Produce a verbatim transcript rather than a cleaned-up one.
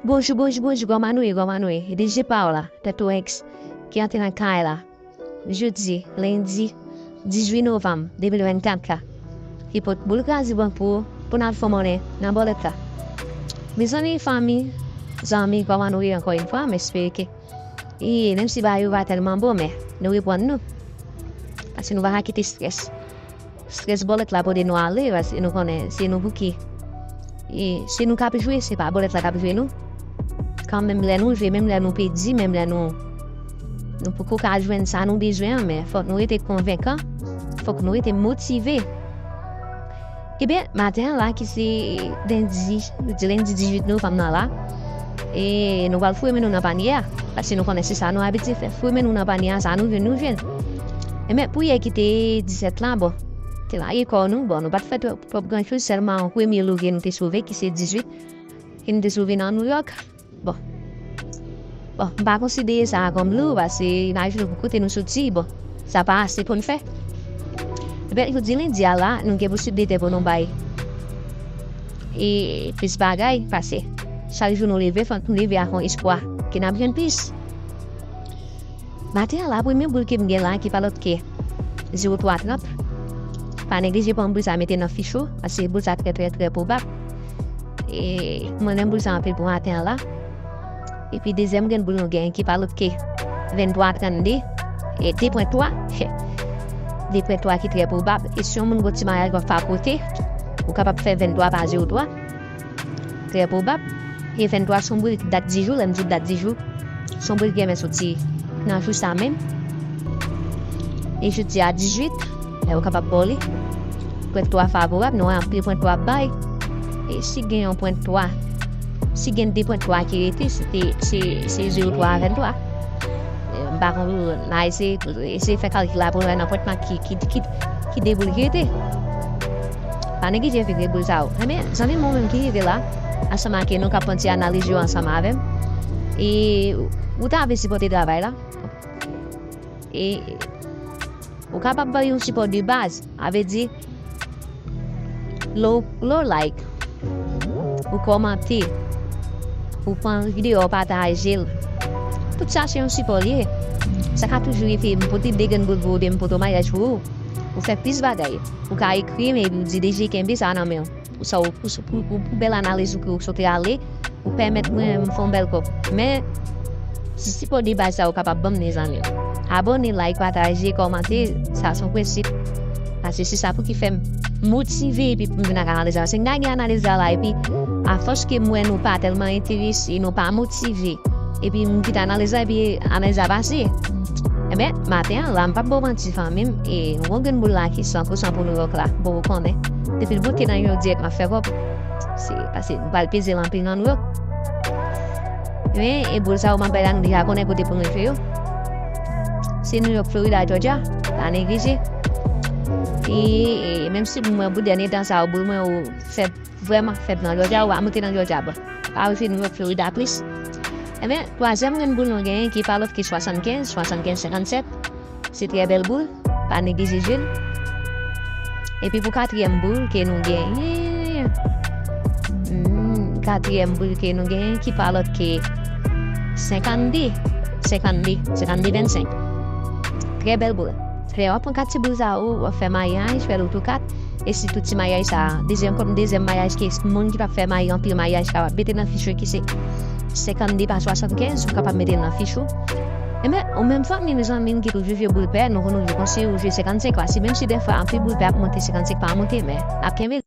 Bonjou, bonjou, bonjou, kòman nou ye, kòman nou ye? D J Paola, Tèt Rex, ki antre nan kay la. Jodi, lendi dizuit novanm de mil vennkat la, ki pot boul kraze bank pou, pou n al fè monnen nan bòlèt la. Mezanmi, fanmi, zanmi, kòman nou ye ankò yon fwa? M espere ke, e, menm si bagay yo pa tèlman bon, men nou reprann nou. Paske nou pa ka kite estrès. Estrès bòlèt la pote nou ale, paske nou konnen se nou pou ki. E se nou k ap jwe, se pa bòlèt la k ap jwe nou. Kanmenm lè nou jwe, menm lè nou pèdi, menm lè nou, nou poko ka jwenn sa nou bezwen an, men fòk nou rete konvenkan, fòk nou rete motive. Ebyen, maten an la, ki se lendi, nou di lendi dizuit novanm nan la, e nou pral foure men nou nan panye a, paske nou konnen se sa nou abitye fè, foure men nou nan panye a, sa nou jwenn, nou jwenn. Ebyen, pou yè ki te disèt la, bon, te lage kò nou, bon, nou pa t fè twòp, twòp gran choz, sèlman yon premye lou ke nou te sove, ki se dizuit, ke nou te sove nan New York. Bon. Bon, m pa konsidere sa kòm lou, paske imajine pou kote nou soti, bon, sa pa ase pou n fè. Ebyen, jodi lendi a la, nou gen posiblite pou nou bay e plis bagay, paske chak jou nou leve, fòk nou leve ak yon espwa ke n ap jwenn plis. Maten an la, premye boul ke m gen la, ki pa lòt ke zewo twa trant. Pa neglije pran boul sa, mete nan fich ou, paske boul sa trè, trè, trè pwobab. E mwen renmen boul sa anpil pou maten an la. Epi dezyèm grenn boul nou gen, ki pa lòt ke venntwa trannde, e de pwen twa. De pwen twa ki trè pwobab. E si yon moun gon ti maryaj w ap fè akote, ou kapab fè venntwa pa zewo twa. Trè pwobab. E venntwa se yon boul dat di jou, lè m di dat di jou, se yon boul ki renmen soti nan jou sa menm. E jodi a dizuit, lè ou kapab ba w li. Pwen twa favorab, nou wè anpil pwen twa ap bay. E si gen yon pwen twa, si gen de pwen twa ki rete, se te, se, se zewo twa a venntwa. E m pa konn, n a eseye, eseye fè kalkil la pou nou wè nan pwen twa ki, ki, ki, ki de boul ki rete. Pa neglije vire boul sa yo. Ebyen, zanmi m, ou menm ki rive la, ansanm ak nou k ap pran ti analiz yo ansanm avè m. E ou ta vle sipòte travay la. E ou kapab bay yon sipò de baz, a vle di, lè w, lè w like, ou kòmante, ou pran videyo, ou pataje l. Tout sa se yon sipò li ye. Sa ka toujou rive, m pote de grenn boul pou ou, oubyen m pote yon maryaj pou ou. Ou fè plis bagay. Ou ka ekri m epi ou di D J kenbe sa nan men w. Pou sa w, pou, pou, pou, pou bèl analiz ou ke ou sot rale, ou pèmèt mwen m fè yon bèl kòb. Men, ti sipò de baz sa ou kapab ban m, mezanmi. Abòne, like, pataje, kòmante, sa se yon prensip. Paske se sa pou ki fè m motive epi pou m vin ak analiz la. Paske m gade analiz la la epi, afòs ke m wè nou pa tèlman enterese, nou pa motive, epi m kite analiz la, epi analiz la pase. Ebyen, maten an la, m p ap ba w manti, fanmi m, e yon grenn boul la ki san pou san pou New York la. Bon, ou konnen. Depi l monte nan New York dirèk, m ap fè kòb. Se, paske m pral peze l anpil nan New York. Men, e boul sa yo m ap bay la, nou deja konnen kote pou n rive yo. Se New York, Florida, Georgia, pa neglije. E, e menm si mwen, pou dènye tan sa yo, boul mwen yo fèb, vrèman fèb nan Georgia, ou pa monte nan Georgia, bon. Pa rive New York, Florida plis. Ebyen, twazyèm grenn boul nou genyen ki pa lòt ke swasannkenz, swasannkenz senkannsèt. Se trè bèl boul, pa neglije jwe l. Epi pou katriyèm boul ke nou genyen, hmm, katriyèm boul ke nou genyen ki pa lòt ke senkannde, senkannde, senkannde vennsenk. Trè bèl boul. Lè w ap pran kat ti boul sa yo, w ap fè maryaj, fè loto kat, e sitou ti maryaj sa, dezyèm, kòm dezyèm maryaj ke moun ki p ap fè mari anpil maryaj kapab mete nan fich yo ki se senkannde pa swasannkenz, ou kapab mete nan fich ou. Ebyen, ou menm fanmi, mezanmi, ki toujou jwe boul pè, nou konn toujou konseye ou jwe senkannsenk, paske menm si dèfwa anpil boul pè ap monte, senkannsenk pa monte, men ap kenbe.